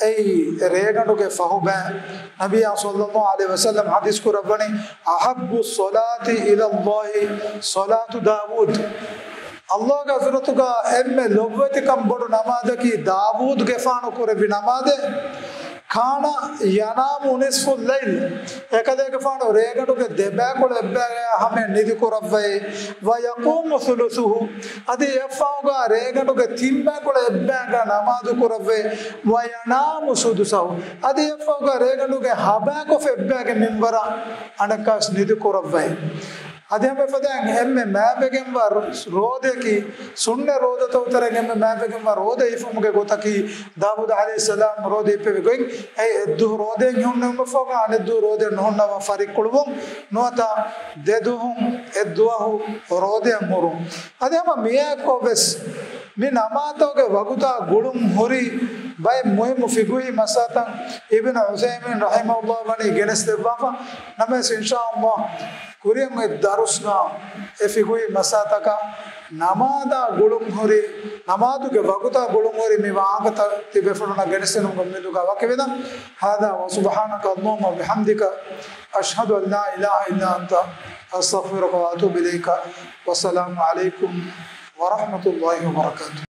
އެއީ ރޭގަނޑުގެ ފަހުބައި. ނަބިއްޔާ ޞައްލައްލާހު ޢަލައިހި ވަސައްލަމް ޙަދީޘް ކުރައްވަނީ، "أحب الصلاة إلى الله صلاة داود." ﷲގެ ޙަޟްރަތުގަ އެންމެ ލޮބުވެތިކަން ބޮޑު ނަމާދަކީ ދާވޫދުގެފާނު ކުރެއްވި ނަމާދެއް. ކާނަ ޔަނާމު ނިޞްފަ ލައިލް، އެކަލޭގެފާނު ރޭގަނޑުގެ ދެބައިކުޅަ އެއްބައިގަ ހަމަޔަށް ނިދި ކުރައްވައި، ވަޔަޤޫމު ޘުލުޘަހު، އަދި އެއަށްފަހުގަ ރޭގަނޑުގެ ތިންބައިކުޅަ އެއްބައިގަ ނަމާދު ކުރައްވައި، ވަޔަނާމު ސުދުސަހު، އަދި އެއަށްފަހުގަ ރޭގަނޑުގެ ހަބައިކޮށްފަ އެއްބައިގެ މިންވަރަށް އަނެއްކާވެސް ނިދި ކުރައްވައި. އަދި ހަމަ އެފަދައިން އެންމެ މާތްވެގެންވާ ރޯދަޔަކީ، ސުންނަ ރޯދަތައް ތަރައިން އެންމެ މާތްވެގެންވާ ރޯދަ ހިފުމުގެ ގޮތަކީ، ދާވޫދު ޢަލައިހިއްސަލާމް ރޯދަ ހިއްޕެވި ގޮތް. އެއީ އެއްދުވަހު ރޯދައެއް ހުންނެވުމަށްފަހުގަ އަނެއްދުވަހު ރޯދައެއް ނުހުންނަވާ ފަރިއްކުޅުވުން ނުވަތަ ދެދުވަހު އެއްދުވަހު ރޯދައެއް ހުރުން. އަދި ހަމަ މިއާއެއްކޮށްވެސް މި ނަމާދުގެ ވަގުތާ ގުޅުން ހުރި ބައެއް މުހިއްމު ފިޤުހީ މައްސަލަތައް އިބްނު ޢުޘައިމީން ރަޙިމަހުﷲ ވަނީ ގެނެސްދެއްވާފަ. ނަމަވެސް އިންޝާﷲ ކުރިއަށް އޮތް ދަރުސްގަ އެ ފިޤުހީ މައްސަލަތަކަށް ނަމާދާ ގުޅުން ހުރި، ނަމާދުގެ ވަގުތާ ގުޅުން ހުރި މި ވާހަކަތައް ތިބޭފުޅުންނަށް ގެނެސްދިނުމުގެ އުއްމީދުގަ ވަކިވެލަން. هذا وسبحانك اللهم وبحمدك، أشهد أن لا إله إلا أنت، أستغفرك وأتوب إليك. والسلام عليكم ورحمة الله وبركاته.